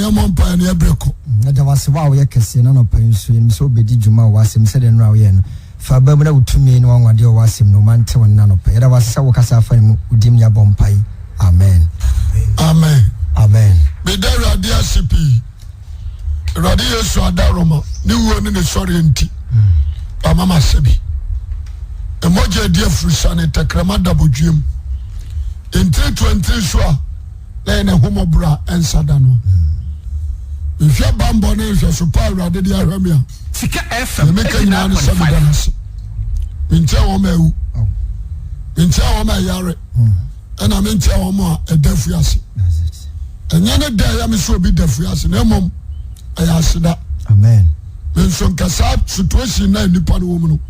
yɛmmɔ mpaeɛ na yɛbrɛ kɔ. Yɛda wo ase, wo a woyɛ kɛseɛ, na anɔpa yi nso yɛnim sɛ wobɛdi dwuma wɔ w'asɛm sɛdeɛ nnora woyɛɛ no. Fa aba mu na wo tumi ne w'anwanwadeɛ wɔ w'asɛm no mu ma nte wo nne anɔpa yi. Yɛda wo ase sɛ wokasa afa ne mu, wo din mu yɛabɔ mpae. Amen. Amen. Amen. Meda Awurade ase pii. Awurade Yesu adaworoma, ne wuo ne ne sɔreɛ nti, wama masɛ bi. Mmɔgya adi afurusane, tɛkrɛma da bodwiem. Ntiri to ntiri so a, na yɛ n'ahummɔborɔ a ɛnsa da no. Mehwɛ bammɔ ne nhwɛso pa a Awurade de ahwɛ me a, Sika FM deɛ meka nyinaa ne sɛ meda no ase. Menkyɛn wɔn a awu, menkyɛn wɔn a ɛyare, ɛna menkyɛn wɔn a ɛda afiri ase. Ɛnyɛ ne da ɛyɛ me sɛ obi da afiri ase, na mmom ɛyɛ aseda. Amen. Me nso nka saa situation na nnipa no wɔ mu no,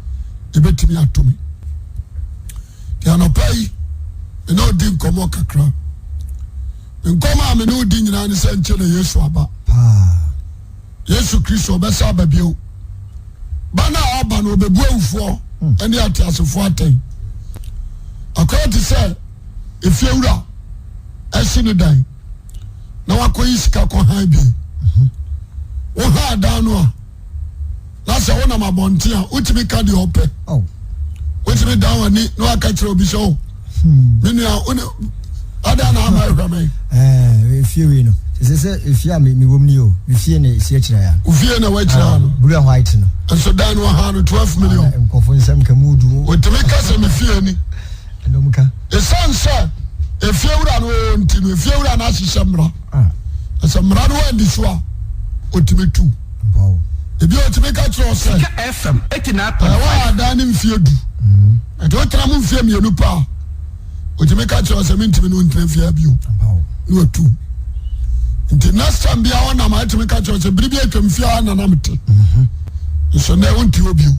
ebetumi ato me. Nti anɔpa yi, me ne odi nkɔmmɔ kakra. Nkɔmmɔ a me ne odi nyinaa ne sɛ nkyɛ na Yesu aba. Yesu Kristo ɔbɛsa aba bio. Ba no a ɔba no ɔbɛbu awufoɔ hmm. ne ateasefoɔ atɛn. Akɔyɛ te sɛ efiewura ɛsi ne dan na wakɔyi sika kɔ han bi. Mhm. Wohaa dan no a na sɛ wonam abɔnten a wotumi ka deɛ ɔpɛ oh. wotumi dan w'ani na waka kyerɛ obi sɛ o oh, hmm. me nua wone ada na ama ɛhwɛ me eh, efie wei no sɛ sɛ efie a mewɔ mu ni o mefie na esi akyerɛ ya ofie na wakyerɛ ah, no blue and white no nso dan no ɔha no 12 million ah, nkɔfo nsɛm ka mu du otumi ka sɛ mefie ni ɛnum ka ɛsiane sɛ efie wura no nti no efie wura no ahyehyɛ mmara ah. Sɛ mmara no wandi so a otumi tu Ebi a otumi ka kyerɛ wo sɛ ɛwɔ adan ne mfie du ɛti wotena mu mfie mmienu pɛ a otumi ka kyerɛ wo sɛ mentumi ne wontena fie bio na watu. Nti next time bia wɔnam a ɛtumi ka kyerɛ wo sɛ bere bi atwam fie a na na mete nso nnɛ wonte hɔ bio.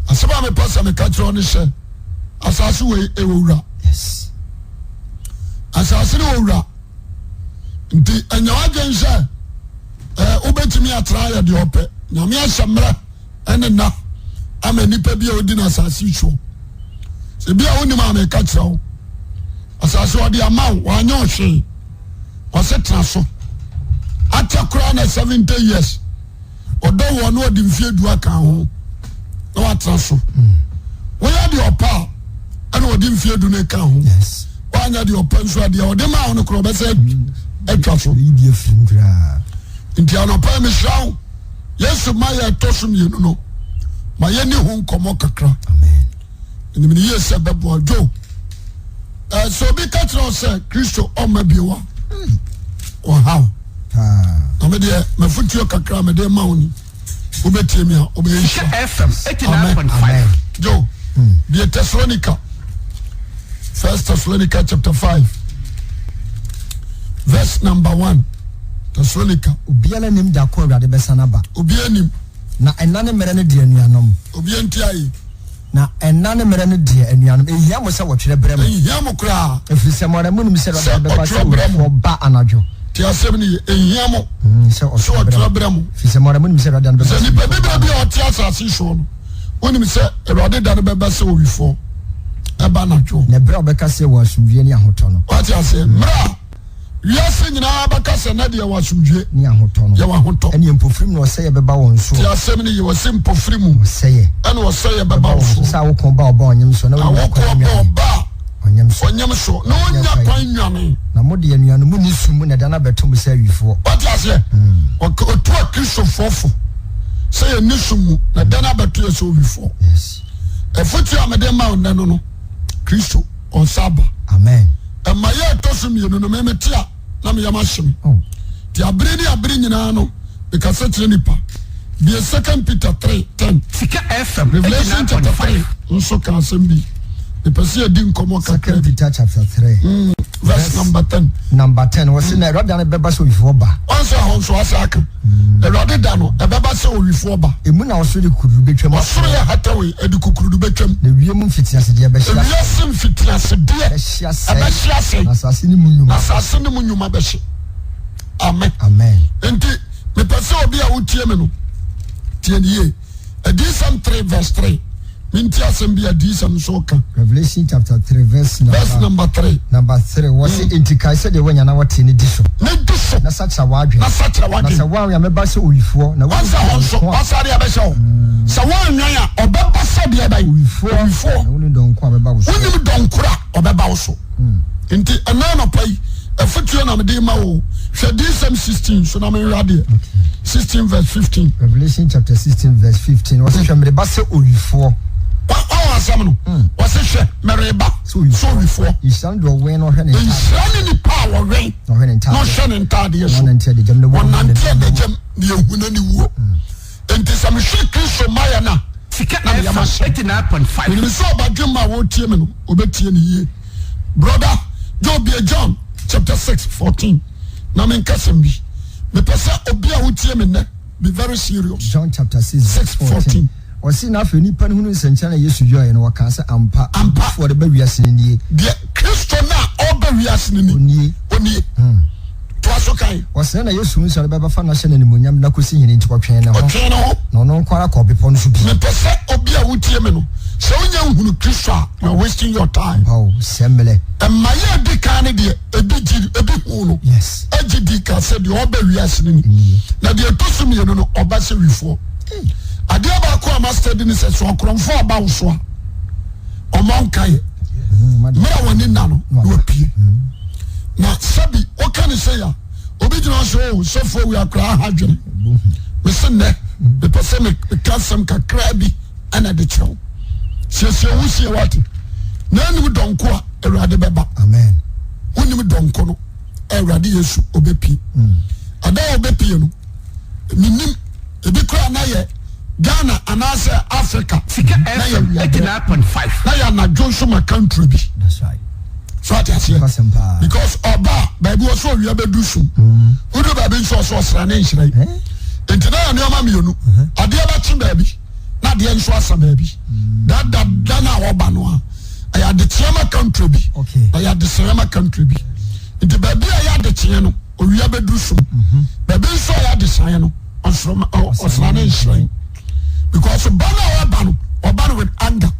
Asɛm a mepɛ sɛ meka kyerɛ wo ne sɛ asase wei ɛwɔ wura. Asase no wɔ wura. Nti ɛnyɛ w'adwene sɛ ɛɛ wobɛtumi atena ayɛ deɛ ɔpɛ. Nyame ahyɛ mmerɛ ɛne nna ama nipa bi a ɔdi no asase soɔ. Sɛ bi a wonim a meka kyerɛ wo. Asase ɔde ama wo, wanyɛ ɔhwee. Ɔse tena so. Akyɛ koraa na 70 years. Ɔdɔ wɔ na ɔde mfie du aka ho na watena so. Woyɛ deɛ ɔpɛ a ɛna ɔde mfie du no ka ho. Yes. Woanyɛ deɛ ɔpɛ nso a deɛ ɔde maa wo no korɔ ɔbɛsɛ atwa so. Nti anɔpa yi mesrɛ wo Yesu ma yɛ ɛtɔ so mmienu no ma yɛni ho nkɔmmɔ kakra. Menim ne yie sɛ bɛboa dwo. Sɛ obi ka kyerɛ wo sɛ Kristo ɔmma bio a ɔhaw. Na me deɛ mafotuo kakra mede ma wo ni. Wobɛtie mi a wobɛyɛ nhyira. Amen. Joe, bie Thessalonica. First Thessalonica chapter 5 verse number 1. Thessalonica. Obiara nim da ko Awurade bɛsan aba. Obiara nim. Na ɛna ne mmerɛ no deɛ anuanom. Obiara nti ayi. Na ɛnna ne mmerɛ no deɛ, anuanom, ɛnhia mo sɛ wɔtwerɛ brɛ mo. Ɛnhia mo koraa. Ɛfiri sɛ mo ara monim sɛ Awurade da bɛba sɛ owifoɔ ba anadwo. Tie asɛm no yie, ɛnhia mo sɛ ɔtwerɛ brɛ mo. Ɛfiri sɛ mo ara monim sɛ Awurade da no bɛba sɛ owifoɔ ba anadwo. Sɛ nipa bibire bi a ɔte asase soɔ no, wonim sɛ Awurade da no bɛba sɛ owifoɔ ɛba anadwo. Na ɛberɛ a wɔbɛka sɛ yɛwɔ asomdwoeɛ ne ahotɔ no. Wate aseɛ? Mmerɛ a Wiase nyinaa bɛka sɛ nɛ deɛ yɛwɔ asomdwie. Ne ahotɔ no. Yɛwɔ ahotɔ. Ɛneɛ mpofirim na ɔsɛeɛ bɛba wɔn soɔ. Tie asɛm no yie, ɔse mpofirim mu. Ɔsɛeɛ. Ɛna ɔsɛeɛ bɛba wɔn soɔ. Sɛ awokoɔ ba ɔba ɔnyem soɔ na ɔnnya kwan nnwane. Awokoɔ ba ɔba ɔnyem soɔ. Ɔnyem soɔ na ɔnnya kwan nnwane. Na mo deɛ anuanom, monni sum mu na ɛda no abɛto mo sɛ awifoɔ. Wate aseɛ? Ɔtu akristofoɔ fo sɛ yɛnni sum mu na ɛda no abɛto yɛ sɛ owifoɔ. Yes. Afotuo a mede ma wo nnɛ no no, Kristo ɔnsa aba. Amen. Ɛma yɛ ɛtɔ so mmienu no, me mete a na me yam ahye me. Oh. Nti abere ne abere nyinaa no, mekasa kyerɛ nipa. Bie Second Peter 3 10. Sika FM Revelation chapter 3 nso ka asɛm bi. Mepɛ sɛ yɛdi nkɔmmɔ kakra Second bi. Peter chapter 3. Verse number 10. Number 10. Wɔsi na Awurade da no bɛba sɛ owifoɔ ba. Wɔn sɛ ɛhɔ nso asa aka. Awurade da no ɛbɛba sɛ owifoɔ ba. Emu na ɔsoro de kukurudu bɛtwam. Ɔsoro yɛ hatawee ɛde kukurudu bɛtwam. Na wiem mfitiasedeɛ bɛhye asɛe. Ewiase mfitiasedeɛ bɛhye asɛe. Ɛbɛhye asɛe. Na asase ne mu nnwuma. Na asase ne mu nnwuma bɛhye. Amen. Amen. Nti mepɛ sɛ obi a wotie me no tie ne yie. Adiyisɛm 3 verse 3. Menti asɛm bi adiyisɛm nso ka. Revelation chapter 3 verse number, verse number 3. Number 3. Wɔse mm. Enti kae sɛdeɛ woanya na wɔte ne di so. Ne di so. Na sakyera w'adwene. Na sakyera w'adwene. Na sɛ woanwɛn a mɛba sɛ owifoɔ. Na wɔn sɛ hɔ nso wɔsa de abɛhyɛ wo. Mm. Sɛ woanwɛn a ɔbɛba sɛ deɛ bɛn. Owifoɔ. Owifoɔ. Na wonim dɔnko a ɔbɛba wo so. Wonim dɔnko a ɔbɛba wo so. Mm. Nti ɛnɛ anɔpa yi afotuo na mede ma wo. Hwɛ adiyisɛm 16 so na menhwɛ adeɛ. 16 verse 15. Revelation chapter 16 verse 15. Wɔse hwɛ mereba sɛ owifoɔ. Wɔn asɛm no. Hmm. Wɔse hwɛ mereba sɛ owifoɔ. Nhyira ne deɛ ɔwɛn na ɔhwɛ ne ntaadeɛ. Nhyira ne nipa a wɔwɛn na ɔhwɛ ne ntaadeɛ. Na ɔhwɛ ne ntaadeɛ so. Wɔnante adagyam na wɔnante adagyam na ehu na ne wuo. Hmm. Nti sɛ mehwɛ Kristo mayɛ no a. Sika na meyam FM ahyɛ. 89.5. Menim sɛ ɔbadwemma a wɔretie me no, ɔbɛtie no yie. Brother Joe bie John chapter 6 14 na menka sɛm bi. Mepɛ sɛ obi a wotie me nnɛ be very serious. John chapter 6 6 14. Ɔse na afei nnipa no hunu nsɛnkyerɛnne a Yesu yɔeɛ no, wɔkaa sɛ, Ampa, Ampa. odiyifoɔ a ɔde ba wiase no nie. Deɛ Kristo no a ɔreba wiase no ni. Onie. Onie. Toa so kan. Ɔsɛɛ na Yesu hu sɛ ɔrebɛbɛfa no ahyɛ no animuonyam de no akɔsi hene nti, ɔtwee ne ho. Ɔtwee ne ho. Na ɔno nko ara kɔɔ bepɔ no so bi. Mepɛ sɛ obi a wotie me no, sɛ wonya nhunu Kristo a, you are wasting your time. Ampa o, sɛ mmerɛ. Mmaeɛ a ɛdi kan no deɛ, ebi gye, ebi hu no. Yes. Egye di ka sɛ deɛ ɔba wiase no ni. Nie. Na deɛ ɛtɔ so mmienu no, ɔba sɛ wifoɔ. Ei. Adeɛ baako a ma study ne sɛ, sɛ ɔkorɔmfoɔ aba wo so a, ɔmɔ nkaeɛ. Mmerɛ a w'ani nna no, na wapue. Na sɛbi woka ne sɛ ya, obi gyina hɔ sɛ, oh, sɔfoɔ wei akora aha adwene. Mese nnɛ, mepɛ sɛ meka asɛm kakraa bi ɛna de kyerɛ wo. Siesie wo sie wate. Na anim dɔnko a Awurade bɛba. Amen. Wonim dɔnko no, Awurade Yesu ɔbɛpie. Ada a ɔbɛpie no, menim ebi koraa na yɛ Ghana anaasɛ Africa Sika na yɛ FM wiaberɛ 89.5. na yɛ anadwo nso ma country bi. That's right. So ate aseɛ Nokwasɛm paa. because ɔba a baabi wɔ sɛ owia bɛdu sum wodu baabi nso ɔsɛ ɔsrane nhyerɛn Eh? nti na yɛ nneɛma mmienu adeɛ bɛkye baabi na adeɛ nso asa baabi dada da no a ɔba no a ɛyɛ adekyeɛ ma country bi Okay. ɛyɛ adesrɛ ma country bi nti baabi a ɛyɛ adekyeɛ no owia bɛdu sum baabi nso a ɛyɛ adesaeɛ no ɔsrane nhyerɛn because ba no a ɔba no ɔba no with anger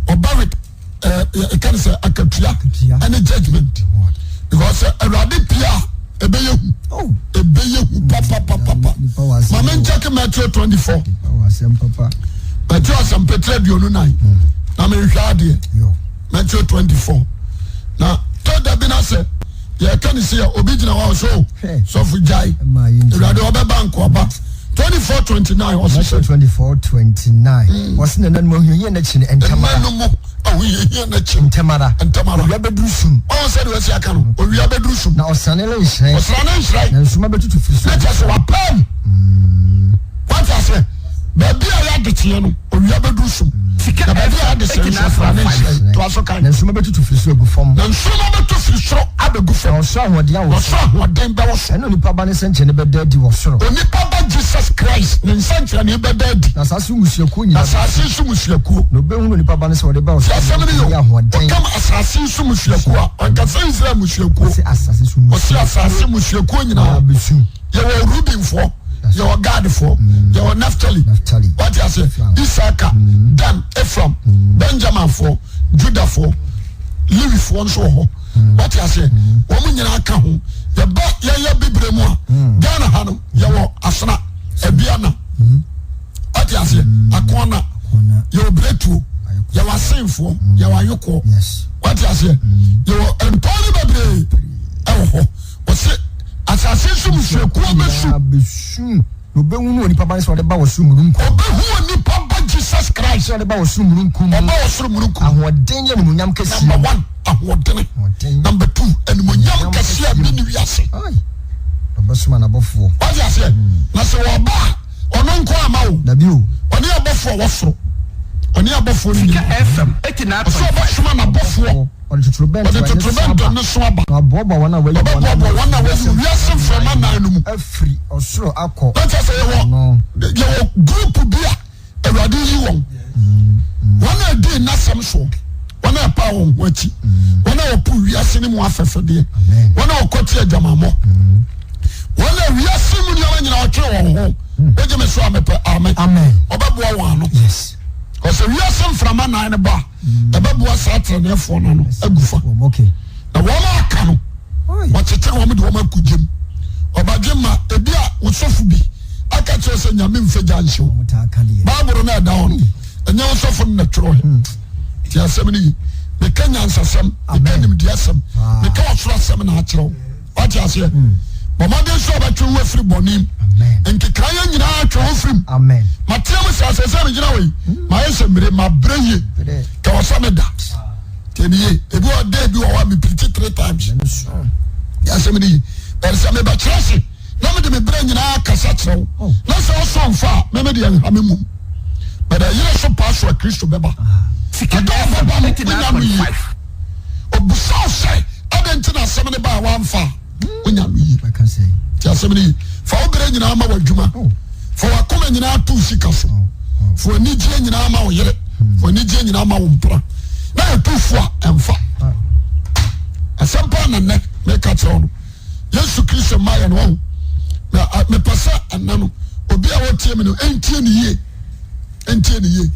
ɔba with ɛka ne sɛ akatua ɛne judgement because awurade pia a ɛbɛyɛ hu oh. ɛbɛyɛ hu papapapapa maame nkyɛke Matthew 24 Matthew asɛmpɛtɛ 24 na menhwɛ adeɛ Matthew 24 na tɔ da bi na sɛ yɛka ne sɛ yɛ obi gyina hɔ so oh, sɔfo gyae awurade ɔbɛba nkoaba 24 29 ɔse sɛ 24 29 ɔse na nananom ahohiahia no akyi no ntɛm ara nananom ahohiahia no akyi ntɛm ara ntɛm ara owia bɛduru sum ɔn sɛ deɛ ɔsi aka no owia bɛduru sum na ɔsrane renhyerɛn ɔsrane nhyerɛn na nsoromma bɛtutu firi soro na kyerɛ sɛ wapam wate aseɛ baabi a yɛ adekyeɛ no owia bɛduru sum Sika na baabi a FM ade sɛ nso ɔsrane nhyerɛn 89.5. toa so kan Na nsoromma bɛtutu firi soro agu fam. Na nsoromma bɛtɔ firi soro abɛgu fam. Na ɔsoro ahoɔden awoso. Na ɔsoro ahoɔden bɛwoso. Ɛne onipa Ba no nsɛnkyerɛnne bɛda adi wɔ soro. Onipa Ba Jesus Christ ne nsɛnkyerɛnne bɛda adi. Na asase so mmusuakuo nyinaa Na asase so mmusuakuo. Na wɔbɛhunu onipa Ba no sɛ ɔde ba Tie ɔsoro asɛm no mununkum yie ne o. ahoɔden. Ɔkam asase so mmusuakuo a, ɔnka sɛ Israel mmusuakuo. Ɔse asase so Ɔse mmusuakuo. asase mmusuakuo nyinaa. Nyinaa bɛsu. Yɛwɔ Rubenfoɔ, yɛwɔ Gadfoɔ, yɛwɔ Naphtali. Naphtali. Wate aseɛ? Ephraim. Isakar, Dan, Ephraim, Benjaminfoɔ, Judafoɔ, Lewifoɔ nso wɔ hɔ. Wate aseɛ? Wɔn nyinaa ka ho. Yɛba yɛyɛ bibire mu a, Ghana ha no, yɛwɔ Asena, Aduana. Wate aseɛ? Akoana, yɛwɔ Biretuo, yɛwɔ Asenfoɔ, yɛwɔ Ayokoɔ. Wate aseɛ? Yɛwɔ ntɔn no bebree ɛwɔ hɔ. Ɔse asase so mmusuakuo bɛsu. Bɛsu. Na ɔbɛhunu onipa ba no sɛ ɔde ba wɔ soro mununkum. Ɔbɛhu onipa ba Jesus Christ. Sɛ ɔde ba wɔ soro mununkum mu. Ɔba wɔ soro mununkum. Ahoɔden ne animuonyam kɛseɛ. Number one, ahoɔdene. Number two, animuonyam kɛseɛ a bi ne wiase. Ɔbɛsoma n'abɔfoɔ. Wate aseɛ? Na sɛ ɔba a, ɔno nko ama o. Dabi o. Ɔne abɔfoɔ a wɔ soro. Ɔne abɔfoɔ no Sika nyinaa. FM Ɔsɛ ɔbɛsoma n'abɔfoɔ. Ɔde totorobɛnto Ɔde totorobɛnto nne so aba. Na waboaboa wɔn a wɔayi wɔn Ɔbɛboaboa wɔn a wɔayi wiase mframa nan no mu. Afiri ɔsoro akɔ Na kyerɛ sɛ yɛwɔ ano. yɛwɔ group bi a Awurade yi wɔn. Wɔn a ɛdii n'asɛm soɔ, wɔn a ɛpaa wɔn ho akyi, wɔn a wɔpo wiase no mu afɛfɛdeɛ, wɔn a wɔkɔte adwamammɔ, wɔn a wiase mu nneɛma nyinaa ɔtwe wɔn ho. Wogye me so a mepɛ amen. Amen. Ɔbɛboa wɔn ano. Yes. Ɔsɛ wiase mframa nan no ba a, ɛbɛboa saa teneneefoɔ no ano agu fa. Na wɔn a aka no, wɔkyekyere wɔn de wɔn akɔ gyam. Ɔbadwe ma ebi a wosɔfo bi aka kyerɛ sɛ nyame mfa gya nhyɛ wo. Bible no ɛda hɔ no, ɛnyɛ wosɔfo no na twerɛ he. Ti asɛm no yi. Meka nyansasɛm, meka nimdeɛsɛm, meka ɔsoro asɛm na akyerɛ wo. Wate aseɛ? Bɔ mmɔden sɛ ɔbɛtwe wo afiri bɔne mu. Nkekaeɛ nyinaa twe wo firi mu. Mateɛ mu sɛ asɛ sɛ megyina wɔ yi, mayɛ sɛ mmire, mabrɛ yie. Ka wɔ sɛ meda. Tiɛ ni yie. Ebi wɔ day bi wɔ hɔ a mepirikyi three times. Yɛ asɛm ni yi. Bɛrɛ sɛ mebɛkyerɛ ase na mede me berɛ nyinaa kasa kyerɛ wo. Oh. Na sɛ ɔsɔ mfa a, meme deɛ nha me mum. Bɛdɛ yere so paa so a Kristo bɛba. Ɛda ɔbɛba no, wonya no yie. Ɔbusa wo sɛ adɛn nti na asɛm no baa wamfa a wonya no yie. Nti asɛm no yi fa wo berɛ nyinaa ma w'adwuma oh. Fa w'akoma nyinaa to sika so oh, oh. Fa w'anigyeɛ nyinaa ma wo yere hmm. Fa w'anigyeɛ nyinaa ma wo mpra na yɛtu fo a ɛmfa ah. Asɛm paa na nnɛ meka kyerɛ wo no Yesu Kristo ma yɛ no ɔho na mepɛ sɛ ɛnɛ no obi a wɔtie me no ɛntie ne yie ntie ne yie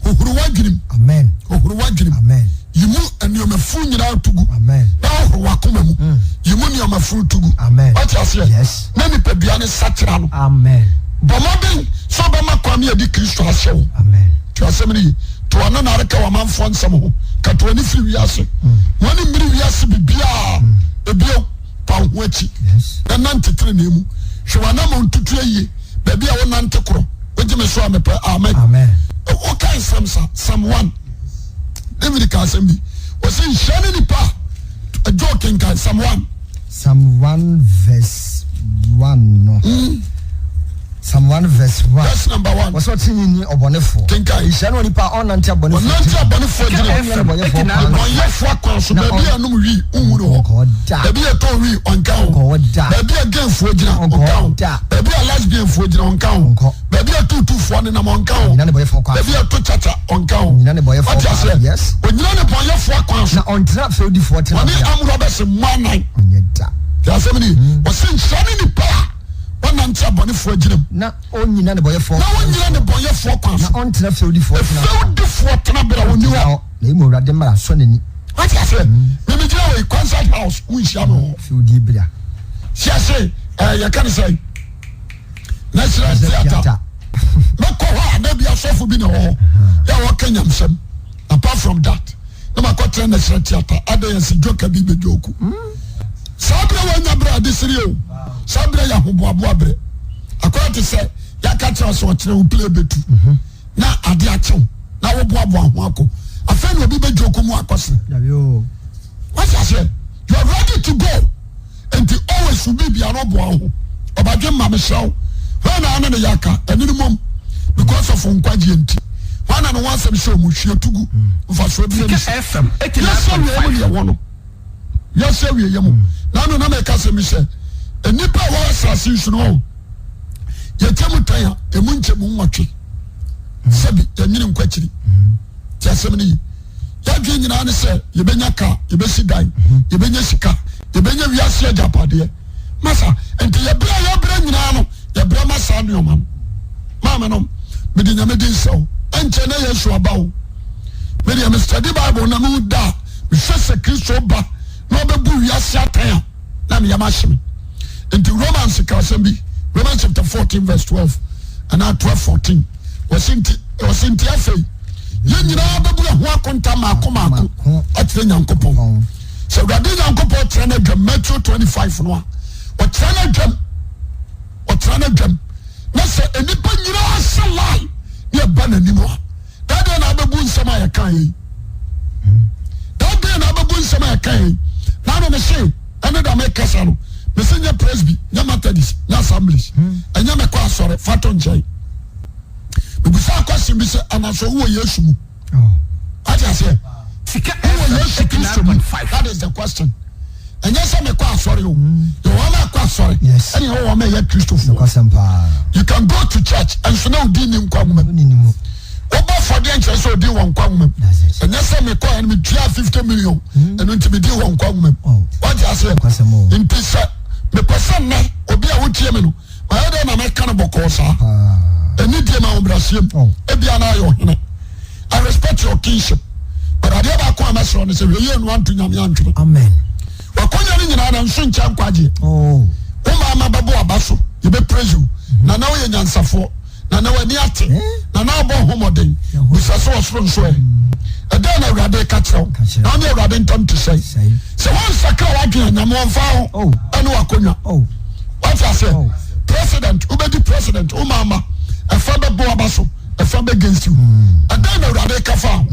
hohoro w'adwenem amen hohoro w'adwenem amen yi mu nneɛma funu nyinaa to gu amen na hohoro w'akoma mu mm. yi mu nneɛma funu to gu amen wate aseɛ yes na nipadua ne sakyera no amen bɔ mmɔden sɛ ɔbɛma kwan ne yɛde Kristo ahyɛ wo amen te asɛm no yi to ano na areka w'amanfoɔ nsɛm ho katoa ne firi wiase mm. wɔne mmiri wiase biribiaa mm. ebio pa wo ho akyi na nante tenenee mu. Hwɛ w'anammɔn ntutu ayie, baabi a wonante korɔ. Wogye me so a mepɛ amen. Wokae nsɛm sa Psalm 1. David ka asɛm bi. Wɔsɛ nhyira ne nipa a Joe kenkan Psalm 1. Psalm 1 verse 1 no. Mm. Psalm 1 verse 1. Verse number 1. Wɔsɛ ɔtene ni ɔbɔnefoɔ. Kenkan. Nhyira ne onipa a ɔnnante abɔnefoɔ. Ɔnnante abɔnefoɔ gyina. Ɔnyɛ nnebɔneyɛfoɔ kwan so. Nnebɔneyɛfoɔ kwan so. Baabi a ɛnom wii, wonhu no hɔ. Ɔnkɔ da. Baabi a ɛtɔn wii, ɔnka ho. Ɔnkɔ da. Baabi a gayfoɔ gyina, ɔnka ho. Ɔnkɔ da. Baabi a lesbianfoɔ gyina, ɔnka ho. Ɔnkɔ. Baabi a tuutuufoɔ nenam, ɔnka ho. Ɔnnyina nnebɔneyɛfoɔ kwan so. Baabi a ɛto kyakya, ɔnka ho. Ɔnnyina nnebɔneyɛfoɔ Wate kwan so. aseɛ? Yes. Ɔnnyina nnebɔneyɛfoɔ kwan so. Na ɔntena fɛwdifoɔ Ɔne tenabea. armed robbers mmɔ anan. Ɔnyɛ da. Te asɛm no ye. Ɔse nhyira ne nipa a wɔnante abɔnefoɔ agyina mu. Na ɔnnyina nnebɔneyɛfoɔ Na kwan ɔnnyina soɔ. nnebɔneyɛfoɔ kwan Na so. ɔntena fɛwdifoɔ tenabea. Efɛwdifoɔ tenabea ɔnni Ɔntena hɔ. hɔ. Na mmom Awurade mmara sɔ n'ani. Wate aseɛ? Me megyina wɔ yi concert house wonhyia me wɔ hɔ. Fɛwdie bea. Siase ɛɛ yɛka ne sɛ National Theatre. Mɛkɔ hɔ a da bi asɔfo bi na ɛwɔ hɔ. Yɛ a wɔka nyamsɛm. Apart from that, na makɔtena National Theatre adɛn yɛsi joker bi bɛ joku. Saa berɛ wɔanya berɛ ade sere o. Saa berɛ yɛ ahoboaboa berɛ. Akɔyɛ te sɛ yɛaka kyerɛ sɛ ɔkyerɛ wo play bɛtu. Na ade akyew na woboaboa ho akɔ. Afei na obi bɛ joku mu akɔsere. Wate aseɛ? You are ready to go. Nti always wo biribiara no boa wo ho. Ɔbadwe mma mehyɛ wo. Hwan na ane ne yɛ aka? Ɛne no mom. Because of nkwagyeɛ nti. Hwan na ne ho asɛm hyɛ ɔmu hwie to gu. Mfasoɔ bi ani so. Wiase awieɛ mu ne ɛwɔ no. Wiase awieɛ mu. Na ano na mɛka sɛ mi sɛ nnipa a wɔwɔ asase yi so no yɛkyɛ mu tan a emu nkyɛ mu nwɔtwe. Sɛbi yɛnyini nkɔ akyiri. Ti asɛm no yi. Yɛadwene nyinaa ne sɛ yɛbɛnya kaa, yɛbɛsi dan, yɛbɛnya sika, yɛbɛnya wiase agyapadeɛ. Masa, nti yɛbrɛ a yɛbrɛ nyinaa no, yɛbrɛ ma saa nneɛma no. Maame nom, mede Nyame din sɛ wo, ɛnkyɛ na Yesu aba o. Medeɛ me study Bible na mehu da a mehwɛ sɛ Kristo ba na ɔbɛbu wiase atɛn a, na me yam ahye me. Nti Romans ka asɛm bi, Romans chapter 14 verse 12 anaa 12 14. Wɔsi nti, wɔsi nti afei yɛn nyinaa bɛbu ɛho akonta mmaako mmaako akyerɛ Nyankopɔn. Sɛ Awurade Nyankopɔn kyerɛ no adwam Matthew 25 no a, ɔkyerɛ no adwam, ɔkyerɛ no adwam. Na sɛ nnipa nyinaa sɛ lie ne ɛba n'anim a, that day na abɛbu nsɛm a yɛka yɛ yi. That day na abɛbu nsɛm a yɛka yɛ yi. Na ano me se, ɛne da mekasa no, me se nyɛ Presby, nyɛ Methodist, nyɛ Assemblies, ɛnyɛ mɛkɔ asɔre, fa to nkyɛn. Mebisa question bi sɛ, anaso wowɔ Yesu mu? Wate aseɛ? Wowɔ Yesu Kristo mu? That is the question. Ɛnyɛ sɛ mekɔ asɔre o. Yɛwɔ wɔn a ɛkɔ asɔre, ɛne yɛwɔ wɔn a ɛyɛ Kristofoɔ. You can go to church nso na odi ni nkwa nwoma mu. Wobɔ fɔdeɛ nkyerɛ sɛ odi wɔ nkwa nwoma mu. Ɛnyɛ sɛ mekɔ ɛno metua 50 million ɛno nti medi wɔ nkwa nwoma mu. Wate aseɛ? Nti sɛ mepɛ sɛ nnɛ obi a wotie me no mayɛ dɛn na mɛka no bɔkɔɔ saa? Anidie ma ahobrɛaseɛ mu. Ebia na ayɛ ɔhene. I respect your kingship. But adeɛ baako a mɛsrɛ no sɛ hwɛ yie no anto Nyame antwene. Amen. Wakonya no nyinaa na nso nkyɛ nkwagyeɛ. Oh. Wo maama bɛbɔ aba so, yɛbɛ praise you. Nana woyɛ nyansafoɔ. Nana w'ani ate. Eh? Nana abɔ ho mmɔden. Bisa sɛ ɔsoro nso ɛ. Ɛdɛn na Awurade ka kyerɛ wo? Na wo ne Awurade ntam te sɛn? Sɛ woansakra w'adwene a, Nyame ɔmfa ho oh. ɛne w'akonnwa. Oh. Wate aseɛ? Oh. President, wobɛdi president, wo maama ɛfa bɛbɔ aba so, ɛfa bɛ against you. Ɛdɛn na Awurade ka fa ho?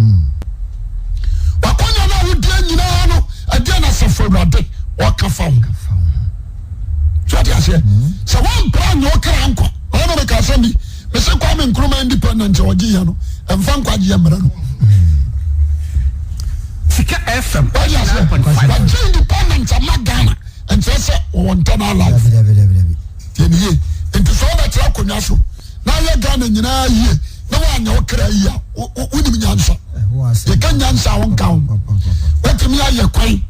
W'akonnwa no a wodie nyinaa no, ɛdeɛn na asafo Awurade ɔka fa ho? So ate aseɛ? Sɛ woampra nyɛ wo kra nkwa, ɔno meka asɛm bi, mese Kwame Nkrumah independent a ɔgye yɛ no, ɛmfa nkwagyeɛ mmerɛ no. Sika FM. Wate aseɛ? Wagye independent ama Ghana, ɛnkyerɛ sɛ wɔwɔ internal life. Dabi dabi dabi. Yɛn yie. Nti sɛ wobɛtena akonnwa so na ayɛ Ghana nyinaa yie na woanyɛ wo kra yie a, wonim nyansa. Yɛka nyansa a wonka ho. Watumi ayɛ kwan,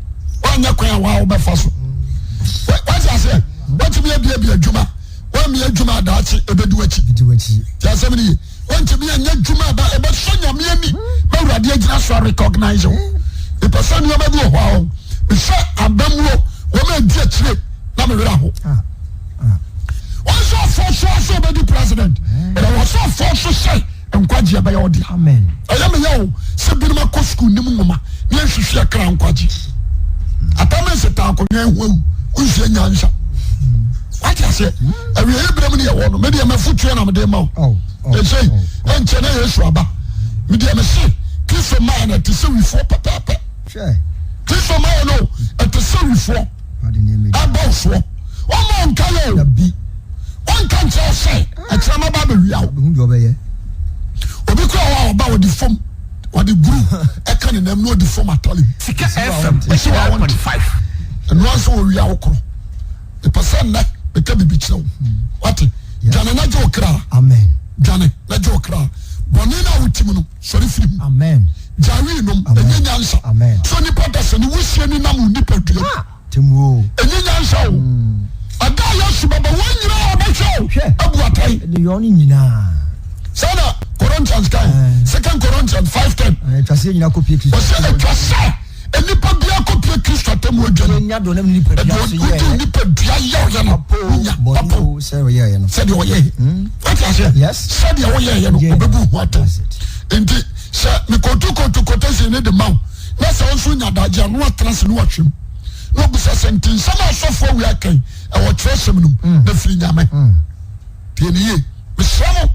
woanyɛ kwan a waa wobɛfa so. Wate aseɛ? Watumi abiabia adwuma, woammia adwuma a daakye ɛbɛdi w'akyi. Ti asɛm no ye. Wontumi anyɛ adwuma a ɛbɛsɔ Nyame ani ma Awurade agyina so a recognize wo. Mepɛ sɛ nneɛma bi wɔ hɔ a mehwɛ abamuo wɔn a ɛdi akyire na me werɛ aho. Wɔn sɛ ɔfɔ so sɛ ɔbɛdi president, ɛna wɔ sɛ ɔfɔ so sɛ nkwagyeɛ bɛyɛ ɔdea. Ɛyɛ me yɛ o sɛ binom akɔ sukuu nim nwoma ne nhwehwɛ kra nkwagye. Atamese taa akonnwa ehu awu wonsua nyansa. Wate aseɛ awieɛ berɛ mu ne yɛwɔ no medeɛ mafotuo na mede ma wo ɛsei ɛnkyɛ na Yesu aba medeɛ mese Kristo maa no ɛte sɛ wifoɔ pɛpɛɛpɛ Kristo maa no ɛte sɛ wifoɔ ɛbɔ soɔ ɔma ɔnka yɛ o ɔnka nkyerɛ wo sɛ ɛkyerɛ ma ba bɛwia wo obi kura hɔ a ɔba ɔde fam ɔde guru ɛka ne nam na ɔde fam atale Sika FM ɛsi wɔ awɔ nte ɛnoa nso ɔwia wo korɔ mepɛ sɛ nnɛ meka biribi kyerɛ wo wate dwane na gye wo kra dwane na gye wo kra bɔne no a wotim no sɔre firi mu Amen. Gya wii nom ɛnyɛ nyansa sɛ nipa da sɛ ne wusie ne nam wo nipa dua ah, mu ɛnyɛ nyansa o mm. Ɛda a Yesu bɛba wɔn nyinaa ɔbɛhwɛ o abu atɛn sɛ na Corinthians kan eh. Second Corinthians 5:10 eh, ɔsɛ atwa sɛ nnipa biara kɔpie Kristo atemmuo adwa no Nya deɛ ɔnam ne nipadua so ɛdeɛ yɛeɛ. wode nipadua yɛeɛ no Papo, wonya bɔne papo o, sɛ ɔyɛeɛ no. Sɛdeɛ ɔyɛeɛ. Wote aseɛ? Yes. Sɛdeɛ woyɛeɛ no Yeah. ɔbɛbu ho atɛn. That's it. Nti sɛ mekɔtu kɔtu quotation no de ma wo na sɛ wo nso nya adagye a na woatena ase na woahwɛ mu na wobisa sɛ nti nsɛm a asɔfoɔ wei aka yi ɛwɔ twerɛsɛm no mu na firi Nyame. Tie ne yie. Mesrɛ mo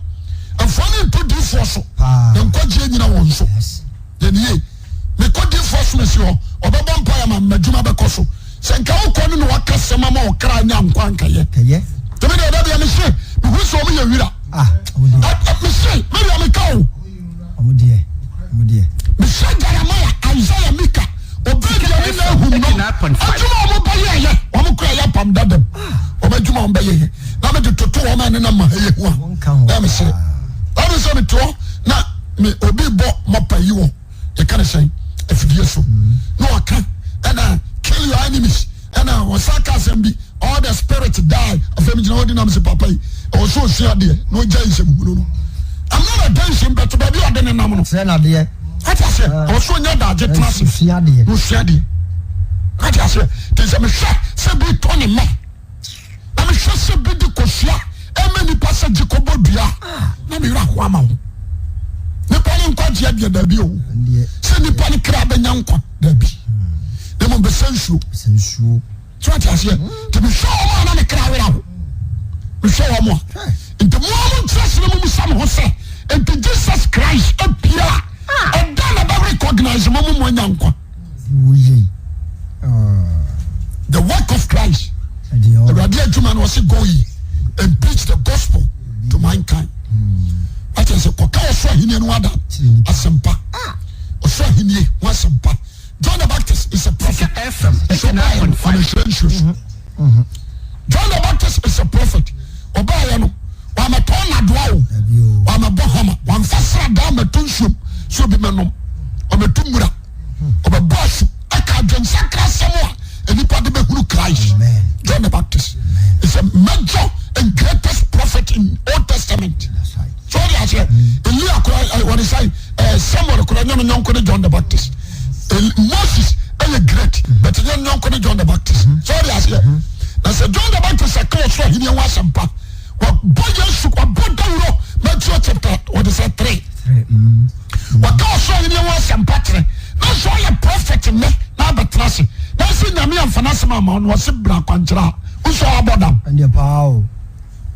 mfa ne nto diifoɔ so Paa. na nkwagyeɛ nyina wɔn so. Yes. Yɛ ne yie. Mekɔ difoɔ som asi hɔ, ɔbɛbɔ mpaeɛ ama me, m'adwuma bɛkɔ so. Sɛ nka wokɔ no na waka sɛm ama wo kra anya nkwa anka yɛ. Kɛyɛ. Tɛmɛ deɛ ɔda deɛ mese, mehu sɛ wɔn yɛ wira. Ah, ɔmo deɛ. Mese, me deɛ meka o. Ɔmo deɛ, ɔmo deɛ. Mese Jeremiah, Isaiah, Mika, Obadiah ne Nahum nom, adwuma a wɔn bɛyɛɛyɛ, wɔn kura yɛ apam dadam, wɔn adwuma a wɔn bɛyɛɛyɛ, na mede toto wɔn a nenam ma ha yɛ ho a, na mesere. Ɛne sɛ mete hɔ na me obi bɔ mɔpa yi wɔ yɛka ne sɛn afidie so na ɔka ɛna kill your enemies ɛna ɔsa ka asɛm bi all the spirit die afei mi gyina hɔ di nam sɛ papa yi ɛwɔ so osua adeɛ na ɔgya nsɛm hunu no I'm not against him but baabi ɔde ne nam no sɛ n'adeɛ ate aseɛ ɛwɔ so ɔnya daagye tena ase osua adeɛ na osua adeɛ ate aseɛ te sɛ mehwɛ sɛ bi tɔ ne mma Na mehwɛ sɛ bi de kosua ɛma nipa sɛ gye kɔbɔ dua a, na me werɛ ho ama wo. Nipa no nkwagyeɛ deɛ daabi o. Sɛ nipa no kra bɛnya nkwa daabi. Na mmom bɛsɛ nsuo. So ate aseɛ? Nti mehwɛ wɔn a na me kra werɛ ho. Mehwɛ wɔn a. Nti mo a mo nkyerɛ sene mo musa mo ho sɛ, nti Jesus Christ apia a, ɛda na bɛ recognize mo mo mo anya nkwa. The work of Christ. Awurade adwuma no ɔse go ye and preach the gospel to mankind. Wate ase kɔka ɔsoro ahenni no ada asɛmpa. Ɔsoro ahenni ho asɛmpa. John the Baptist is a prophet. Nso ɔbaayɛ no ɔmɛhyerɛ nsuo so. John the Baptist is a prophet. Ɔbaayɛ no wamɛtɔn nadoa o, wamɛbɔ hama, wamfa sradaa mɛto nsuom sɛ obi mɛnom, ɔmɛtu mmura. Ɔbɛbɔ asu aka adwensakra asɛm a nnipa de bɛhunu Christ. John the Baptist is a major and greatest prophet in Old Testament. So ɔde aseɛ Elia kora wɔde sɛ Samuel. no nyɔnko ne John the Baptist. Moses ɛyɛ great but nyɛ no nyɔnko ne John the Baptist. Sɛ ɔde aseɛ. Na sɛ John the Baptist ɛka ɔsoro ahenni ho asɛmpa, wabɔ Yesu, wabɔ dawuro Matthew chapter wɔde sɛ 3. Wɔka ɔsoro ahenni ho asɛmpa kyerɛ. Na sɛ ɔyɛ prophet nnɛ na abɛtena ase. Na sɛ Nyame amfa n'asɛm amma wo no, ɔse bra akwankyerɛ a, wo nso abɔ dam. Ɛndeɛ paa o.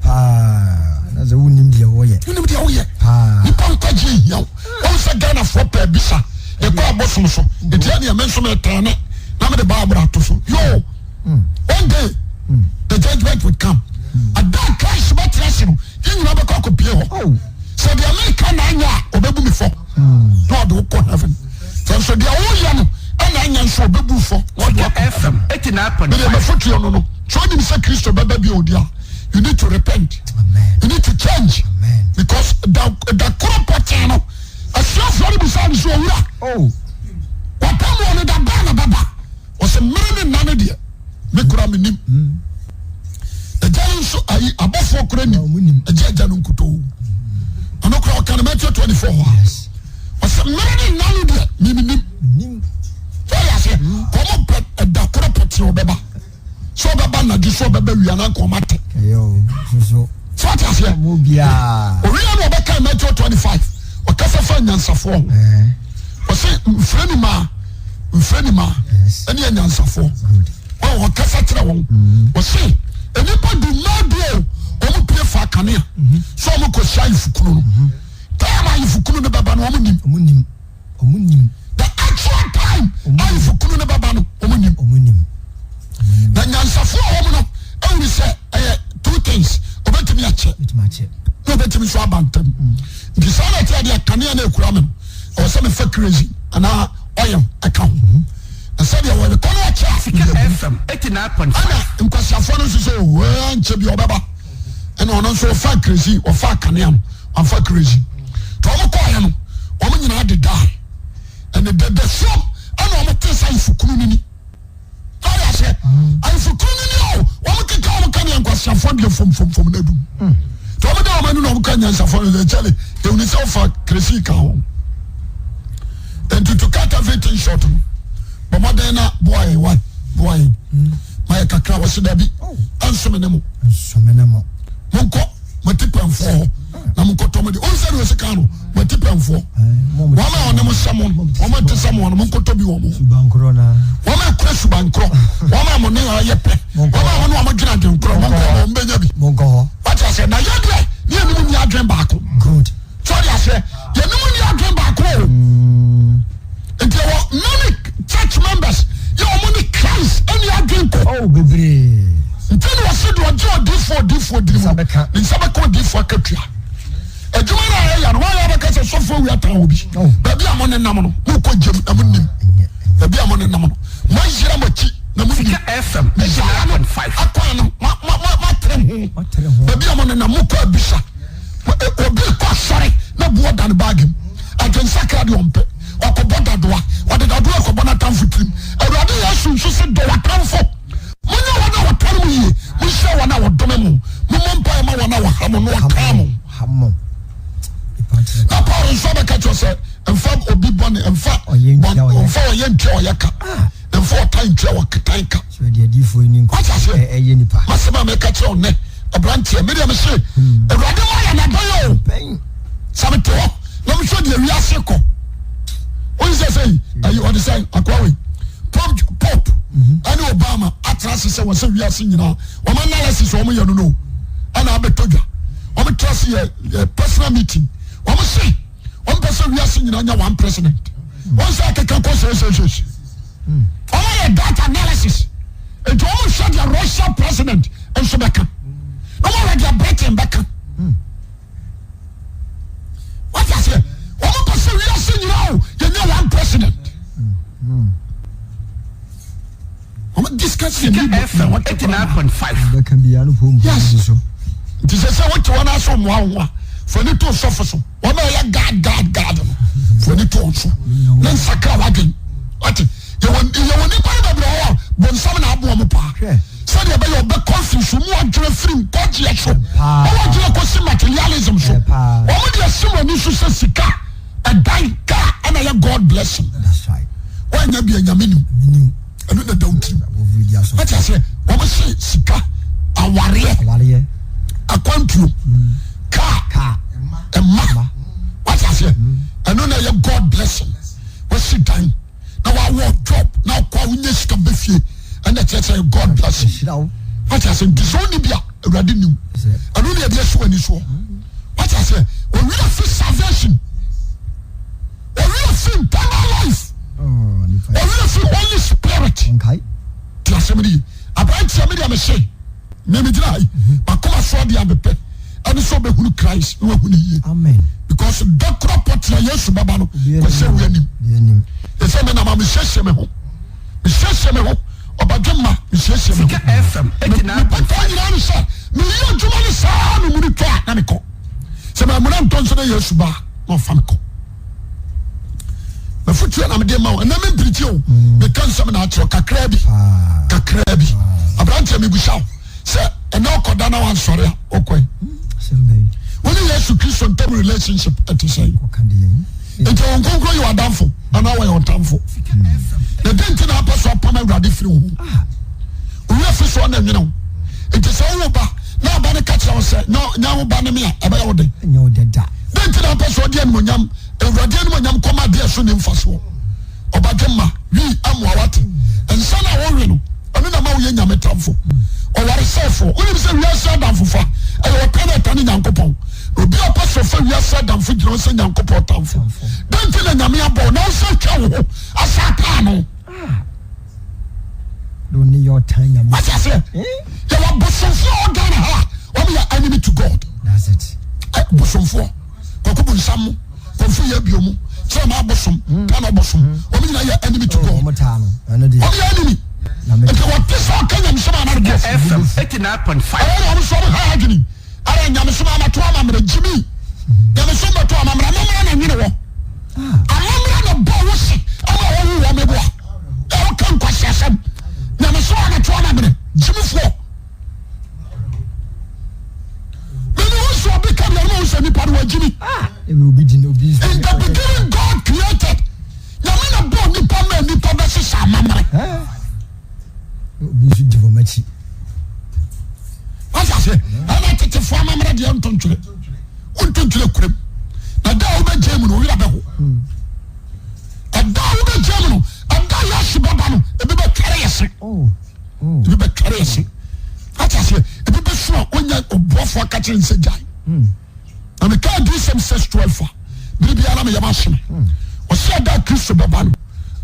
Paa na sɛ wonim deɛ woyɛ. Wonim deɛ woyɛ. Paa. Nipa nkwagye ehia wo. Wɔn sɛ Ghanafoɔ pɛ bisa. Yɛkɔ abosom so. Eti ɛneɛ me nso metɛne na mede Bible ato so. Yoo. One day the judgment will come. Ada a Christ bɛtena ase no, yɛn nyinaa bɛkɔ akɔpie hɔ. Oh. Sɛ deɛ meka na anyɛ a, ɔbɛbu me fɔ. Na ɔde wo kɔ heaven. Sɛ nso deɛ woyɛ no ɛna anyɛ nso ɔbɛbu fɔ. Na ɔde wo akɔ heaven. FM 89.5. Mede mafotuo no no. Sɛ wonim sɛ Kristo bɛba bio deɛ a, you need to repent. Amen. You need to change. Amen. Because da da koro pɔtee no, asuafoɔ no bisaa no sɛ, Owura, Oh. wapam wɔ no da bɛn na bɛba? Ɔsɛ mmere ne nna no deɛ, me kora menim. Agya no nso ayi abɔfoɔ kora nim. Agya agya no nkutoo. Ɔno kora ɔka no Matthew 24 hɔ a. Yes. Ɔsɛ mmere ne nna no deɛ, me menim. Nim. Sɛ ɔyɛ aseɛ, kɔmɔ pɛ ɛda koro pɔtee ɔbɛba. Sɛ ɔbɛba anadwo sɛ ɔbɛba wia na nka ɔma te. Ɛyɛ o. Soso. Sɛ ɔte aseɛ. Ɔmo biara. Owia na ɔbɛka Matthew 25 ɔkasa fa anyansafoɔ ho. Ɛɛ. Ɔse mfrɛ ni maa mfrɛ ni maa Yes. ɛne anyansafoɔ. Good. Ɔn ɔkasa kyerɛ wɔn. Ɔse nnipa du mmaa du o wɔn pie fa kanea sɛ wɔn kɔ hyia ayefokunu no. Time ayefokunu no bɛba no wɔn nim. Ɔmo nim. Ɔmo nim. The actual time ayefokunu no bɛba no wɔn nim. Ɔmo nim. Na nyansafoɔ a wɔn no ehunu sɛ ɛyɛ two things obetumi akyɛ. Betumi akyɛ. Na obetumi nso aba ntɛm. Nti saa na ɛte adeɛ kanea na ekura mi no ɛwɔ sɛ mefa crazy anaa oil ɛka ho. Na sɛdeɛ wɔde kɔ no ɔkyɛ a Sika FM 89.5. ɛna nkwasiafoɔ no nso sɛ ooo nkyɛ bi ɔbɛba ɛna ɔno nso ɔfa crazy ɔfa kanea no ɔfa crazy nti wɔn kɔɔɛ no wɔn nyinaa de daa ɛna dada suom ɛna wɔn te sɛ ayefokunu no ni. Ɔyɛ aseɛ ayefokunu no ni o wɔn keka wɔn kanea nkwasiafoɔ deɛ fomfomfom na dum nti wɔn de wɔn ani na wɔn ka nyansafoɔ no sɛ kyɛle ehuni sɛ ɔfa crazy ka ho nti to cut everything short no bɔ mmɔden na boa yɛn wa boa yɛn ma yɛ kakra wɔ se dabi ɛnso me ne mo Nsome ne mo. monkɔ mo ti pɛnfoɔ hɔ na monkɔtɔ mo de ɔn sɛ deɛ ɔsi kan no mo ti pɛnfoɔ Mo wɔn a ɔne mo sɛ mo no wɔn a te sɛ mo no monkɔtɔ bi wɔ mo Subankorɔ na. wɔn a ekura subankorɔ wɔn a mo ne wɔn yɛ pɛ wɔn a mo ne wɔn dwene adwenkorɔ monkɔ hɔ wɔn bɛnya bi Monkɔ hɔ. wate aseɛ na yɛ deɛ ne yɛn mu ni adwen baako Good. sɛ ɔde aseɛ yɛn mu ni adwen baako o nti ɛwɔ many church members yɛ wɔn ne Christ ɛni adwen kɔ. Oh bebree. Nti na ɔse deɛ ɔgye odiifoɔ odiifoɔ diri mu Nsa bɛka. ne nsa bɛka odiifoɔ akatua. Adwuma no a ɛyɛ no wɔayɛ abɛka sɛ sɔfoɔ wia tan obi. Oh. Baabi a mo nenam no mokɔ gyem na mo nim. Ɛnyɛ. Baabi a mo nenam no moayera mo akyi na mo nim. Sika FM Messiah no 89.5. akwan no ma ma ma matere ho. Matere ho. Baabi a mo nenam mokɔ abisa. Obi kɔ asɔre na boɔ da ne baage mu. Adwensakra deɛ ɔmpɛ. Ɔkɔbɔ dadoa. Ɔde dadoa kɔbɔ n'atamfo tirim. Awurade Yesu nso se dɔ w'atamfo. Monyɛ wɔn a wɔtɔre mo yie. Monhyira wɔn a wɔdome mo. Mommɔ mpaeɛ ma wɔn a wɔha mo na wɔtaa mo. Ha mo. Nipa nkyerɛ. Na Paul nso abɛka kyerɛ sɛ mfa obi bɔne mfa Ɔyɛ ntua ɔyɛ. mfa ɔyɛ ntua ɔyɛ ka. Na mfa ɔtan ntua ɔtan ka. So ɛde adiifoɔ yi ni nkɔ. Wate aseɛ? Ɛyɛ nipa. Masɛm a meka kyerɛ wo nnɛ aberanteɛ medeɛ mese Awurade ma yɛ n'adɔyɛ o. Bɛn. Sɛ mete hɔ na mehwɛ deɛ wiase kɔ wohu sɛ sɛ ayi ɔde sɛ akoa wei Pope Pope ɛne Obama atena ase sɛ wɔsɛ wiase nyinaa wɔn analysis wɔn yɛ no no ɛna abɛtɔ dwa wɔn tra ase yɛ yɛ personal meeting wɔn se wɔn pɛ sɛ wiase nyinaa nya one president wɔn sɛ akeka kɔ sɛ sɛ sɛ sɛ wɔn ayɛ data analysis nti wɔn hwɛ deɛ Russia president nso bɛka na wɔn ahwɛ deɛ Britain bɛka. Wate aseɛ? Wɔn pɛ sɛ wiase nyinaa o yɛnyɛ one president. Wɔn discuss yɛ Sika ni na FM wɔte koraa. 89.5. Bɛka biara no pom Yes. pom so. Nti sɛ sɛ wote wɔn aso mmoa wo ho a fani to sɔfo so. Wɔn a ɛyɛ guard guard guard no fani to wɔn so. Ne nsakra wadwen. Wate? Yɛwɔ yɛwɔ nipa no bebree wɔ hɔ a bonsam na aboa wɔn paa. Hwɛ. Sɛdeɛ ɛbɛyɛ ɔbɛ confuse mu adwene firi nkwagyeɛ so. Paa. Wɔn adwene kɔsi materialism so. Paa. Wɔn de asi wɔn ani so sɛ sika, ɛdan, kaa ɛna ɛyɛ God. blessing. Woanya bi a Nyame nim. Ɛno na da wo tirim. Wate aseɛ? Wɔn se sika, awareɛ, akwantuo, kaa, mma. Wate aseɛ? Ɛno na ɛyɛ God blessing. Wasi dan na wawɔ job na akɔ a wonya sika bɛ fie ɛna kyerɛ sɛ God blessing. Wate aseɛ? Nti sɛ wonni bi a Awurade nim. Ɛno na yɛde asi w'ani soɔ. Wate aseɛ? Owia fi salvation. Owia fi eternal life. Owia fi Holy Spirit. Ti asɛm no ye. Aberanteɛ me deɛ mese me megyina ha yi makoma so adeɛ a mepɛ ɛne sɛ ɔbɛhunu Christ na wahu ne yie. Because da koro pɔtena Yesu bɛba no kɔsɛ wia nim. Ɛsɛ me nama mesiesie me ho. Mesiesie me ho. Ɔbadwe ma mesiesie me ho. Mepɛtaa nyinaa ne sɛ meyɛ adwuma no saa memuni tɔ a na mekɔ. Sɛ mamuna ntɔ nso na Yesu ba na ɔfa me kɔ. Mafotuo na mede ma wo ɛnɛ mempirikyi o meka nsɛm na akyerɛ kakraa bi kakraa bi aberanteɛ mebusa wo sɛ ɛnɛ ɔkɔda na wansɔre a wokɔe wo ne Yesu Kristo ntam relationship ɛte sɛn nti wɔn nkonkron yɛ w'adamfo anaa wɔyɛ ɔtamfo na dɛn nti na apɛ so apam awurade firi wo ho owura fi so ɔna nwene wo nti sɛ wowo ba na aba no ka kyerɛ wo sɛ nya wo ba ne me a ɛbɛyɛ wo den dɛn nti na apɛ so ɔde animonyam awurade animonyam kɔma adeɛ so ne mfasoɔ ɔbadwemma wi amoa wate nsa no a wowe no ɛno na ma woyɛ nyame tamfo ɔwaresɛfoɔ wonim sɛ wiase adamfofa ɛyɛ ɔtan ɛtane nyankopɔn obi a ɔpɛ sɛ ɔfa wiase adamfo gyina hɔ sɛ nyankopɔn tamfo dɛn nti na nyame abɔ na wosɛ twa wo ho asa ataa no wate aseɛ yɛwɔ bosomfoɔ a ɔghana ha a wɔn yɛ enemy to God bosomfoɔ kɔkɔ bu nsam mo kɔnfo yɛ bio mu kyerɛ maa bosom tana bosom wɔn nyinaa yɛ enemy to God wɔn yɛ enemy nti wɔte sɛ ɔka nyamesɛm a na de FM 89.5 ɛyɛ na wɔn nso wɔn ha adwene ara nyamesom amato amammerɛ gyimi nyamesom bɛto amammerɛ amammerɛ na nwene wɔ amammerɛ na bɔ wo se ama wɔwo wɔ meboa ɛwɔ ka nkwasi asɛm nyamesom amato amammerɛ gyimifoɔ Mene wo sɛ obi ka deɛ ɔno sɛ nipa no wagyimi. In the beginning God created. Nyame na bɔɔ nipa ma nipa bɛhyehyɛ amammerɛ. Obi nso di wɔn akyi. Wọ́n ase ɛna tetefoɔ amammerɛ deɛ ntontwere ntontwere kurom na da a wobɛgye mu no owura bɛho ɛda a wobɛgye mu no ɛda a yɛasi bɛba no ebi bɛtware yɛ se. Oh. Ebi bɛtware ase. Ate aseɛ? Ebi bɛsu a ɔnya ɔboafoɔ aka kyerɛ nsɛ gyae. Na meka Adiyisɛm 6:12 a, bere biara na meyam ahye me. Ɔsɛ ɛda a Kristo bɛba no,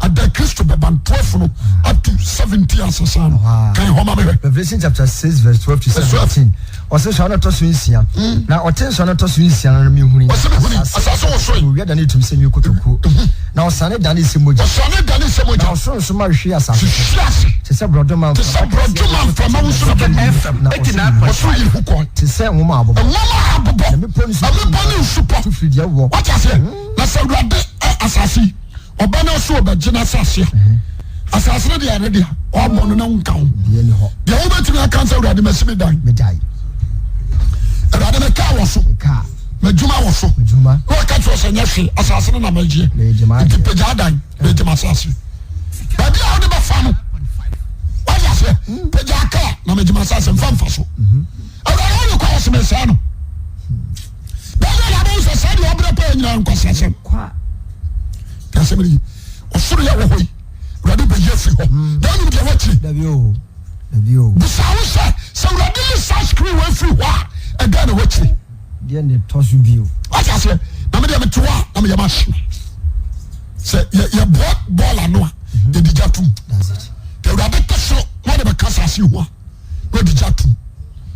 ɛda Kristo bɛba no, 12 no up to 17 asesa no. Kan hɔ ma mehwɛ. Revelation chapter 6 verse 12 to 17. Ɔsɛ nsɔano ɛtɔ so nsia. Na ɔte nsɔano ɛtɔ so nsia no mehuni. Ɔsɛ mehuni asase wosoe. Owia dane tum sɛ nwi kotokuo. Na ɔsane dane sɛ mogya. Ɔsane dane sɛ mogya. Na ɔsoro nsoromma hwehwee asase so. Hwehwee ase. Te sɛ borɔdɔma Te sɛ borɔdɔma mframa wusu na bɛbu mu. Na ɔsoro yiri ho kɔe. Te sɛ nwoma a abobɔ. Nwoma a abobɔ. Na mmepɔ ne nsupɔ. Tu firi deɛ wɔ. Wate aseɛ? Na sɛ Awurade asase yi, ɔba no so ɔbɛgye n'asase a, asase no deɛ ɛne deɛ ɔbɔ no na wonka ho. Deɛ wobɛtumi aka sɛ Awurade masi me dan. Awurade me kaa wɔ so. M'adwuma wɔ so. Na waka kyerɛ sɛ nyɛ hwee asase no na magyeɛ. Nti pagya adan megye m'asase. Baabi a wode bɛfa no wate aseɛ pagya kaa na megye m'asase mfa mfa so. Awurade wode kɔ wɔ se mesɛe no. Baabi a yɛabɛhu sɛ saa deɛ ɔbrɛ pɛɛ nyinaa nkwaseasɛm. Asɛm no yi ɔsoro yɛ wɔ hɔ yi Awurade bɛyi afiri hɔ. Na wonim deɛ wakyiri. Bisa wo sɛ sɛ Awurade yi saa screen wɔ afiri hɔ a ɛdɛn na wakyiri. Deɛ na ɛtɔ so bio. Wate aseɛ na medeɛ mete hɔ a na meyɛ mahye sɛ yɛboa bɔɔl ano a yɛde gya tom. Awurade tɛ soro na ɔde bɛka asase ho a na ɔde gya tom.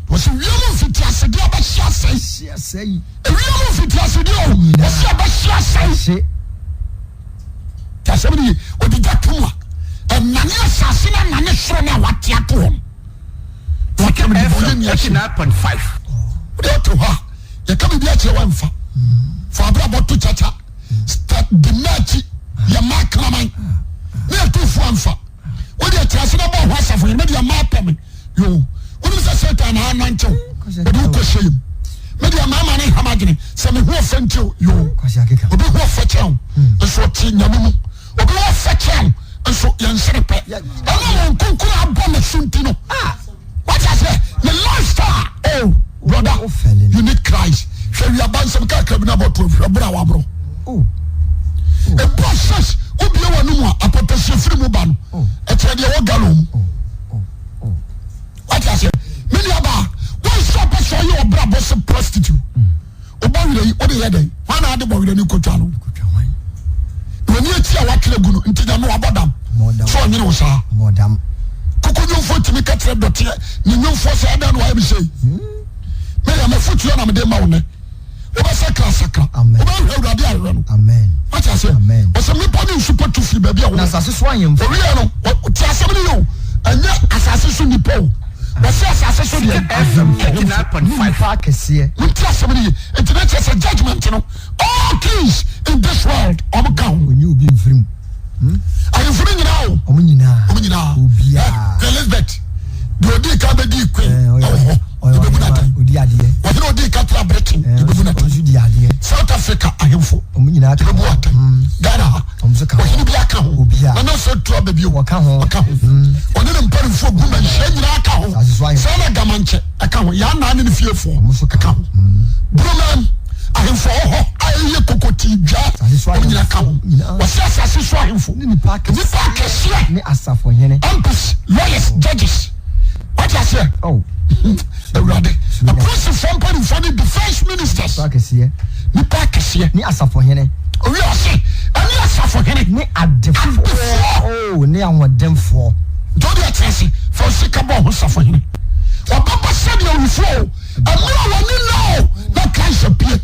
Wɔsi wiem mfitiasedeɛ bɛhye asɛe. Ewiem mfitiasedeɛ o, wɔsi ɛbɛhye asɛe. Ti asɛm no ye, ɔde gya tom a, ɛnane asase no anane soro no a wate ato hɔ no. Na watwa me de bɔ ɔyɛ nni akyi. Wode ɔte hɔ a, yɛka biribi akyerɛ wamfa. Fa abrabɔ to kyakya. Di mma akyi, yɛ mma kraman. Ne yɛto fo amfa. Wode ɛkyerɛ ase na bɔ ho asafo yɛ, medeɛ mma apɛ me. Yoo, wonim sɛ Satan na anante wo, ɔde wo kɔhyɛ yam. Me deɛ mmarima ne ham adwene sɛ me ho ɔfɛ nti o. Yoo, obi ho ɔfɛ kyɛn wo, nso ɔte nyame mu. Obi wɔ fɛ kyɛn nso yɛn nsere pɛ. Ɛna wɔn nkonkoro abɔ ne so nti no. Wate aseɛ? Ne lifestyle. Oh, brother, you need Christ. Hwɛ wiaba nsɛm kakra bi na bɔtɔ hwɛ bere a waborɔ. Oh. Ebu six wobie w'anum a apɔtɔsie firi mu ba no. Ɛkyerɛ deɛ wɔ gallon mu. Wate aseɛ? Me nua baa, wɔn nso ɔpɛ sɛ ɔyɛ ɔbra bɔ sɛ prostitute. Ɔbɔ werɛ yi, wode yɛ dɛn? Hwan na ade bɔ werɛ no kɔtwa no? W'ani akyi a watwerɛ gu no nti Nyame wabɔ dam sɛ ɔnyene wo saa. Koko nwomfoɔ tumi ka kyerɛ dɔteɛ ne nwomfoɔ sɛ ɛdɛn na wayɛ me sei? Meyɛ mafotuo na mede ma wo nɛ. Wobɛsakra sakra. Wobɛhwɛ Awurade ahwehwɛ no. Wate aseɛ? Ɔsɛ mmepɔ ne nsu pɔtu firi baabi a wɔwɔ. Asase so ahemfo. Owiɛ no, te asɛm no yɛ o. Ɛnyɛ asase so nnipa o. Wɔsɛ asase so deɛ. FM 89.5. Nipa akɛseɛ. Wonti asɛm no ye. Nti na kyerɛ sɛ judgement no, all kings in this world, wɔn ka ho. Onye obi mfiri mu. Ahemfo no nyinaa o. Wɔn nyinaa. Wɔn nyinaa. Obiara. Elizabeth, deɛ odi kan bɛdi queen ɛwɔ hɔ. Yɛbɛbu no atɛn. Odi adeɛ. Ɔhene odi kan tra Britain. Yɛbɛbu no atɛn. Ɔnso di adeɛ. South Africa ahemfo. Wɔn nyinaa ka ho. Yɛbɛbu atɛn. Ghana ha. Wɔn nso ka ho. Ɔhene bi aka ho. Obiara. Nana sɛ tu aba bio. Wɔka ho. Ɔka ho. Ɔne ne mpanimfoɔ gu manhyia nyinaa ka ho. Asase so ahemfo. Saa na Gamankyɛ ɛka ho. Yɛn anan ne ne fiefoɔ. Wɔn nso ka ɛka ho. Buroman ahemfo wɔ hɔ a ɛyɛ kokotii dwa. Asase so Wɔn nyinaa ka ho. nyinaa. Wɔsɛ asase so ahemfo. Ne nipa akɛseɛ. Nipa akɛseɛ. Ne asafohene. MPs, lawyers, judges. Wate aseɛ? Oh. Awurade. Apolisifoɔ mpanimfoɔ ne defence ministers. Nipa akɛseɛ. Nipa akɛseɛ. Ne asafohene. Owi ɔse ɛne asafohene. Ne adefoɔ. Adefoɔ. Oh, ne ahoɔdenfoɔ. Nti wode ɛte ase fa wo sika bɔ ho safohene. Ɔbɛba sɛdeɛ owufoɔ o. Mmerɛ a wɔne nna o na Christ apue.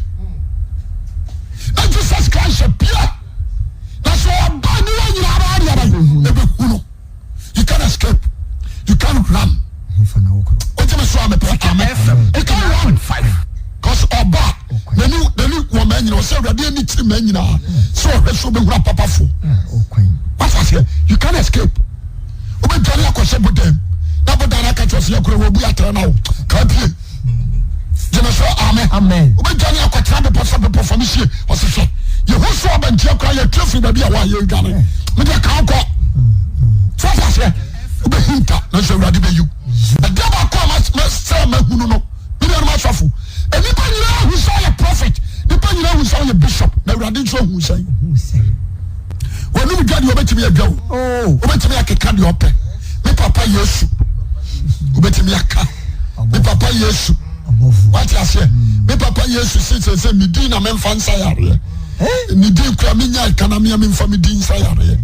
Na Jesus Christ apue. Na sɛ ɔba ne wɔn nyinaa bɛyɛ deɛ bɛn? Ɛbɛhu no. You can't escape. You can't run. Wogyeme so a mepɛ amen. You can't run. Because ɔba n'ani n'ani wɔ mmaa nyinaa ɔsɛ awurade ani kyerɛ mmaa nyinaa sɛ ɔhwɛ so ɔbɛhunu apapafo. Wata aseɛ you can't escape. Wobɛdwane akɔhyɛ bodan na bodan aka kyerɛ sɛ yɛkora wɔbu atrɛ na wo kaa pie. Gyeme so amen. Amen. Wobɛdwane akɔtena bepɔ sɛ bepɔ fam sie ɔsɛ hwɛ Yehoshua abantia koraa yɛtwa firi baabi a wɔayɛ dwane medeɛ ka wokɔ so ate aseɛ wobɛhinta nanso awurade bɛyiw ɛdeɛ baako a sɛ mahunu no me nuanom asɔfo nnipa nyinaa hu sɛ ɔyɛ prophet nnipa nyinaa hu sɛ ɔyɛ bishop na awurade nso ahu sɛ wɔnom dwa deɛ ɔbɛtumi adwa o oh. wobɛtumi akeka deɛ ɔpɛ me papa yesu wobɛtumi aka me papa yesu wate aseɛ me papa yesu se sɛ sɛ medin na memfa nsa yareɛ ne din kora menya ka na mea memfa me din nsa yareɛ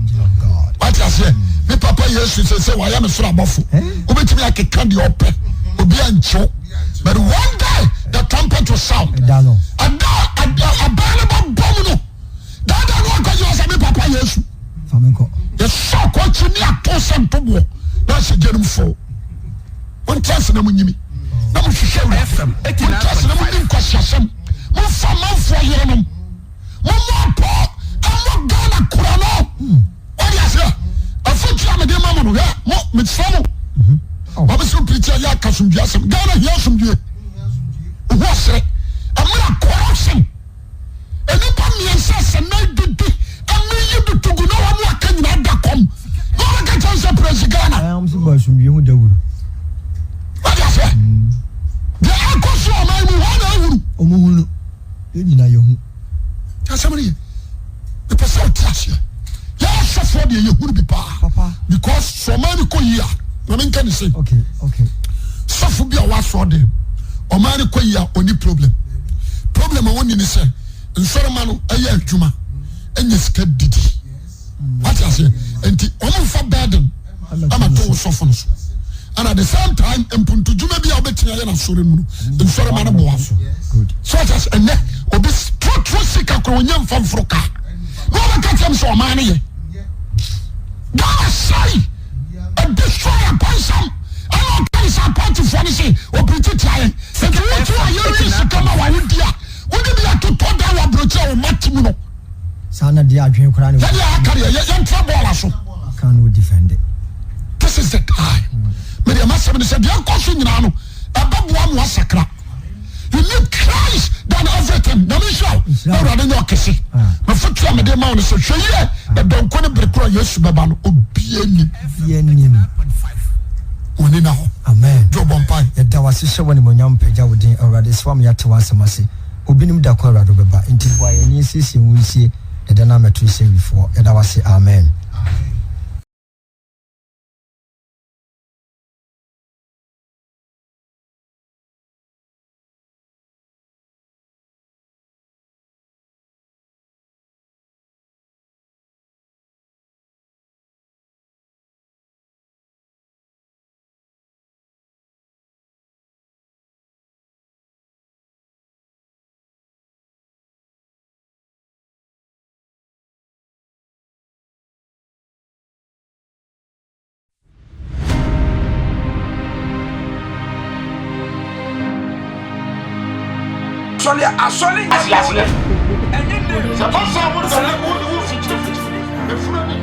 wate aseɛ me papa yesu sɛ sɛ wayɛ me soro abɔfo wobɛtumi akeka deɛ ɔpɛ obi ankyew but one day the trumpet will sound ɛda abaa no bɛbɔ mu no daadaa no akɔgye wɔ sɛ me papa yesu yɛsɔ kɔkye ne ato sɛ ntoboɔ na ahyɛ gya no mu foo Montra ase na monyini, na monhwehwɛ Awurade. Montra ase na monni nkwaseasɛm. Momfa amanfoɔ yerenom. Mommɔ apɔ mmɔ Ghana kora no. Wode aseɛ? Afotuo a mede ma mo no, hwɛ, mo, mesrɛ mo. Wɔn sɛ pirikyi a yɛ aka asomdue asɛm. Ghana hia asomdue. Ohu ɔsere. Ɛmmerɛ corruption. Nnipa mmiɛnsa sɛ nan didi ɛmi yi de tugu na wɔn aka nyinaa da kɔm na wɔn aka kyɛn sɛ presi Ghana. Ɛɛ wɔn si bɔ asomdwie ho dawuro. Wọ́n di aseɛ. Deɛ ɛkɔ so ɔman mu wɔn na ehuru. Wɔn hunu yɛn nyinaa yɛ hu. Asɛm no yɛ mepɛ sɛ ɔte aseɛ yɛ asɔfoɔ deɛ yɛ hunu bi paa because sɛ ɔman no kɔ yie a na menka ne sei. Okay okay. Sɔfo bi a wasɔ dɛm ɔman no kɔ yie a ɔni problem problem a wɔnni ne sɛ nsɔrɔma no ɛyɛ adwuma ɛnyɛ sika didi wate aseɛ nti wɔn nfa burden ama to wo sɔfo no so and at the same time mpuntudwuma bi a wobɛtumi ayɛ no asɔre mu no nsɔrɔma no boa so so wate aseɛ ɛnɛ obi trɔtrɔ sika korɔ ɔnyɛ mfa mforo kaa na wɔbɛka kyerɛ m sɛ ɔman no yɛ Ghana sɛe destroy apansam ɛna ɔka ne sɛ apɔntefoɔ no se ɔpirikyi tia yɛn nti wotu a yɛwie sika ma wawodi a wode bi atotɔ da wɔ aburokyi a wɔma te mu no saa na deɛ adwene koraa ne yɛde aka deɛ yɛntra bɔɔla so kan no defend. This is the time me deɛ masɛm ne sɛ deɛ ɛkɔ so nyinaa no ɛbɛboa mo asakra. You need Christ than everything. Nyame nhyira wo. Na Awurade nyɛ ɔkɛse. Mafotu a mede ma wo no sɛ hwɛ yie Ɛdɔnko ne bere koro a Yesu bɛba no, obiara nnim. Obiara nnim. Wɔn ani na hɔ. Amen. Joe bɔ mpae. Yɛda wo ase hyɛ wo animuonyam pagya wo din Awurade sɛ woama yɛate w'asɛm ase. Obi nim da ko a Awurade wobɛba nti boa yɛn na yɛnsiesie yɛn ho nsie na da no ammɛto sɛ awifoɔ. Yɛda wo ase. Amen. Asɔre asɔre nyɛ Ase aseɛ. Sɛ ɛba saa wo dane wo ne wo fikyiri fikyiri. Efunu ani.